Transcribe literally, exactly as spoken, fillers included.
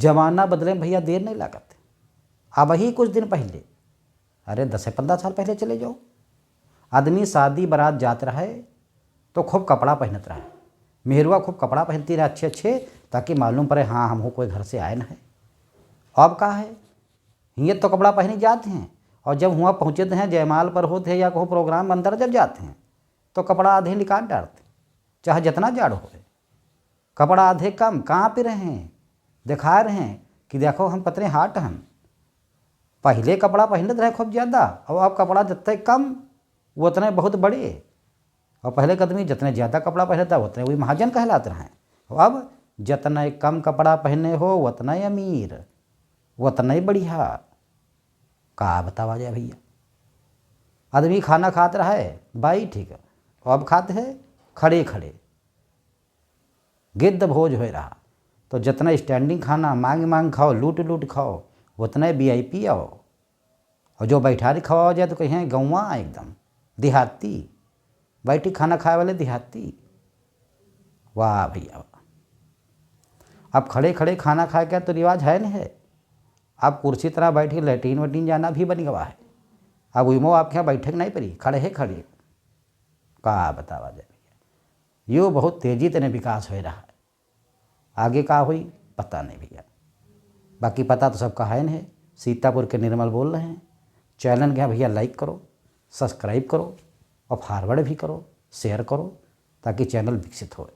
जमाना बदले में भइया देर नहीं लागत। अबही कुछ दिन पहिले, अरे दस से पन्द्रह साल पहिले चले जाओ, आदमी शादी बारात जात रहे तो खूब कपड़ा पहिनत रहे, मेहरुआ खूब कपड़ा पहिनती रहे अच्छे अच्छे, ताकि मालूम पड़े हाँ हमहू कोई घर से आए न है। अब का है, हिये तो कपड़ा पहिनी जात हैं, और जब हुआँ पहुँचत हैं, जयमाल पर होत है या कहूँ program अंदर जब जात हैं, तो कपड़ा आधे निकाल डारत, चाहे जितना जाड़ होए, कपड़ा आधे कम, काँप रहे हैं, दिखा रहे हैं कि देखो हम कितने hot हन। पहिले कपड़ा पहिनत रहे खूब ज्यादा, और अब कपड़ा जितने कम उतने बहुत बड़े। और पहिले के आदमी जितने ज्यादा कपड़ा पहिनत रहे उतने वही महाजन कहलात रहे। और अब जितने कम कपड़ा पहिने हो उतने अमीर, उतने बढ़िया। का बतावा जाए भइया, आदमी खाना खात रहे बैठ के, अब खात है खड़े खड़े। गिद्ध भोज होए रहा, तो जितना standing खाना माँग माँग खाओ, लूट लूट खाओ, उतने VIP आओ। और जो बैठारी खवावा जाए तो कहिए गौवा एकदम देहाती, बैठी खाना खाए वाले देहाती। वाह भइया वाह। अब खड़े खड़े खाना खाए का तो रिवाज है नहीं है। अब कुर्सी तरह बैठ के latrine वैट्रीन जाना भी बन गवा है। अब उइमो आपके यहाँ बैठे के नहीं पड़ी, खड़े है खड़े। का बतावा जाए भइया, यो बहुत तेजी तने विकास होए रहा है। आगे का होई पता नहीं भइया, बाकी पता तो सबका है नहीं। सीतापुर के निर्मल बोल रहे हैं। Channel के यहाँ भइया like करो, subscribe करो और forward भी करो, share करो, ताकि channel विकसित होए।